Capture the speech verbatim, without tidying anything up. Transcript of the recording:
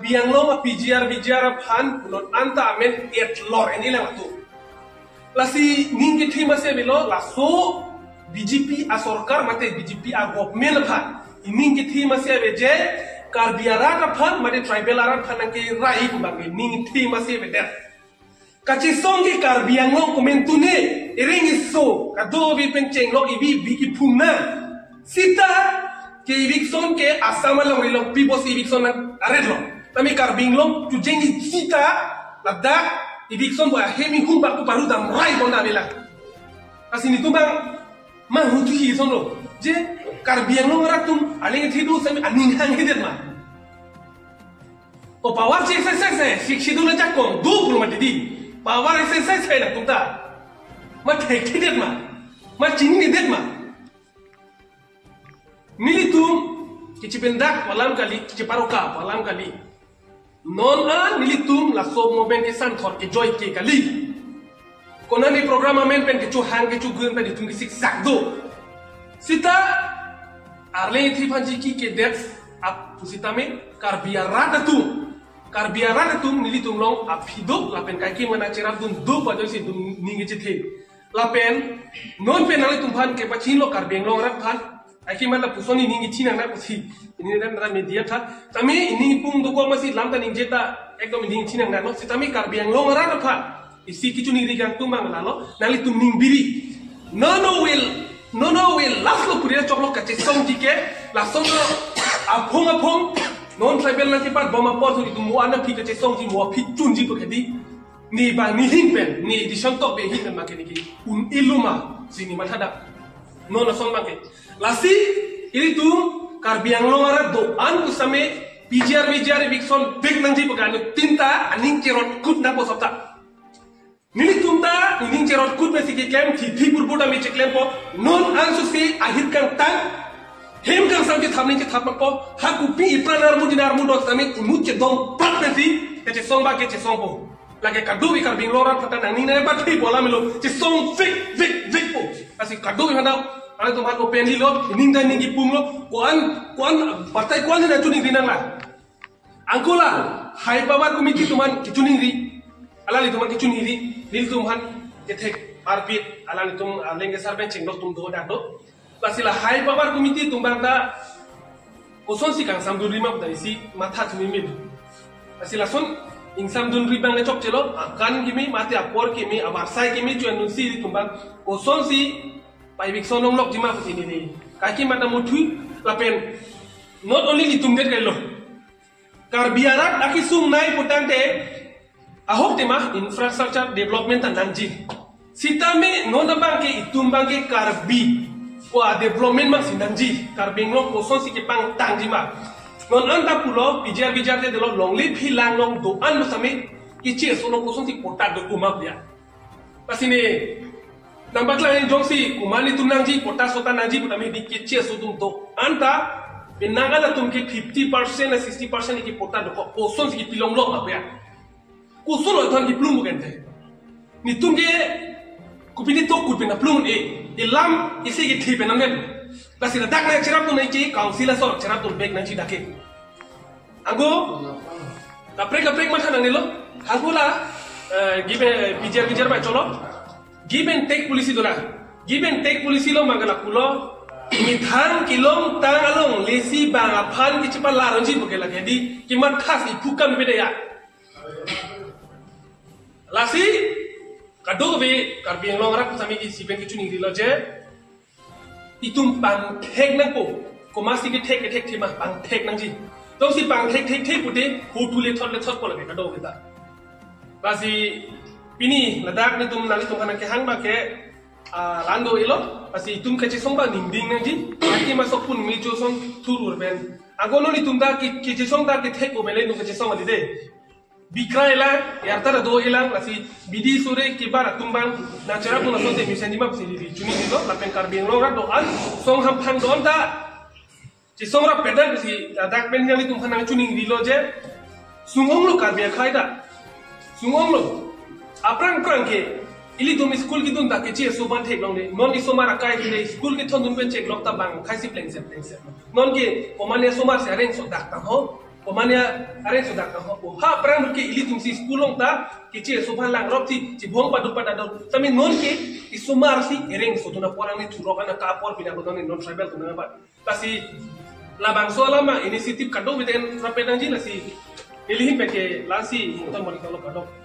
Karbi Anglong a-PGR VGR aphan non anta amen etlor eni lang atum. Lasi ning kethe masi avelo, laso BJP asorkar mate BJP a-government aphan ning kethe masi ave je Karbi arat aphan mate tribal arat aphan nangkerai abang ning kethe masi avedet. Kachesong ke Karbi Anglong komantu ne, ereng iso kadokave pen chenglok evi evi kiphum na. Sita ke eviction ke Assam along rilong pi bos eviction nang aret lo. Tame Karbi Anglong chujeng i sita ladak eviction bo ahem ihum bak paru damrai bon da bela. Lasi netum abang manghu thuhi son lo. Je Karbi Anglong arat atum aling thidu sami aning hanghedet ma. O power si exercise hai, Sixth Schedule ajakong do pulo mati di. Power exercise hai latum ta. Ma thekthedet ma. Ma chininedet ma. Nelitum kechipendak pu alam kali, kechiparoka pu alam kali. Non a nelitum laso moment ke santhor ke joy ke kali. Konane program amen pen kechohang kechogun pen itum kesiksak do. Sita arleng ithi phanji ki kedet ap pusitame Karbi arat atum. Karbi arat atum nelitum along aphi do lapen kaike mana cherapdun do pajoisi itum ning kechethe. Lapen non pen nanglitum aphan kepachinilo Karbi Anglong arat aphan. Kaike mana puson ining ithi nang na pusi. Ini dan media tha. Tame ining pung dokok masi lam ta ningje ta ekdom ining ithi nang na no. Sitame Karbi Anglong arat aphan isi kechoningri kangtung abang lalo, nanglitum ning biri. Nono will, nono will last lo puri choklo kachesongji ke, lason lo aphong aphong, non tribal nangkepat bom apor tu itum mo ana phi kachesongji mo phi chunji pu kedi. Ne abang ne hin pen, ne decision tok be hin pen abang ke ne ke un-e lo ma, si ne matha da. Non lason abang ke. Lasi, ilitum Karbi Anglong arat do-an pusitame, PGR VGR eviction vek nangji pu kanu tinta, aning cherot kut nangpo sopta. Nelitum ta, nening cherot kut mesi keklem, thi thi pur pur tame cheklempo, non anso si ahit kangtang, hem kangsam chethap ning chethap po, ha kopi ipran armu din armu dot tame, imut chedong prat mesi, kachesong abang kachesongpo. Lake kadokave Karbi Anglong arat aphan ta nangning nang bathi bola melo, chesong vek vek vekpo. Lasi kadokave aphan ta, alanglitum aphan openly lo, ning dan ning kipum lo, ko-an, ko-an, batai ko-an nangchoningri nang la. Angkola, high power committee atum aphan kechoningri. Alanglitum aphan kechoningri. Nelitum aphan kethek arpit. Alanglitum, ah, lengke sar pen chenglok atum do dak do. Lasi la high power committee atum abang ta kosonsi kangsamdunri ma pu ta isi matha thumi mil. Lasi lason ingsamdunri abang chokchelo. Akan kimi, mate apor kimi, abarsai kimi, chuan dunsi atum abang kosonsi pa eviction longlokji ma pu si neli. Kaike mana muthui, lapen not only nelitum det kailo. Karbi arat akesung nai putangte, ahok tema infrastructure development ta nangji. Sitame non abang ke itum abang ke Karbi ko a-development abang si nangji. Karbi Anglong kosonsi kepangtangji ma. Non anta pulo, PGR VGR te dolo longle phi lang long do-an pusitame, keche aso along kosonsi patta do kuma pia. Lasi ne, nangpaklang jongsi, komat atum nangji, patta sota nangji, putame di keche aso atum do-an ta, penang an atum ke fifty percent na sixty percent ke patta dokok, kosonsi kepilonglok ma pia. Koson lo than kiplung bukan te. Netum ke, kopine tok kut pen plung e, elam, isi kethe pen nang. Lasi ladak nangcherapdun nangji, council asor cherapdun vek nangji dak ke. Angko, kaprek kaprek matha nangnelo. Angkola, eh, give and, eh, PGR VGR abang cholo. Give and take policy dola. Give and take policy lo mangala pulo. Methang kelongtang along lesi bang aphan kechipalaronji pu ke lake di. Kemathas iphukam beda ya. Lasi, kadokave Karbi Anglong arat pusitame isi pen kechoningrilo je. Itum pangthek nangpo, komatsi kethek kethek thema pangthek nangji. Jongsi pangthek thekthe pute, hotu lethot lethotpo lake kadokave ta. Lasi pini ladak netum nanglitum aphan kehang abang ke, ah, la-an do-elo, lasi itum kachesong abang ningding nangji, aki masok pun mi choson thurur pen. Angko non itum ta ke, kachesong ta kethek ko bele itum kachesong ali de. Bikra elang, yarta ta do elang, lasi bidi sore kibar atum abang, nangcherapdun asonte mesen jima pusi neli choningrilo, lapen Karbi Anglong arat do-an, song hamphang do-an ta, chesong rapet dan pusi, ah, dak pen nanglitum aphan nangchoningrilo je, sung-onglo Karbi akhei ta, sung-onglo, aphrang phrang ke, ilitum school kedun ta keche aso abang theklongle, non isomar akai ke school kethondun pen cheklok ta bang akhei si plengset plengset. Non ke, komat asomar si areng so dak tang ho, Mane areng sodak kangho po. Ha aphrang ke ilitum si school along ta keche subhan lang rop si chibong padu padadon. Tame non ke isomar si areng sodun apor, arni thurok an ka apor pina ko non tribal atum nangba. Lasi labangso alam ma initiative kadokave pen rapet nangji, lasi neli ahin pen ke lasi motor mori tolo kadok.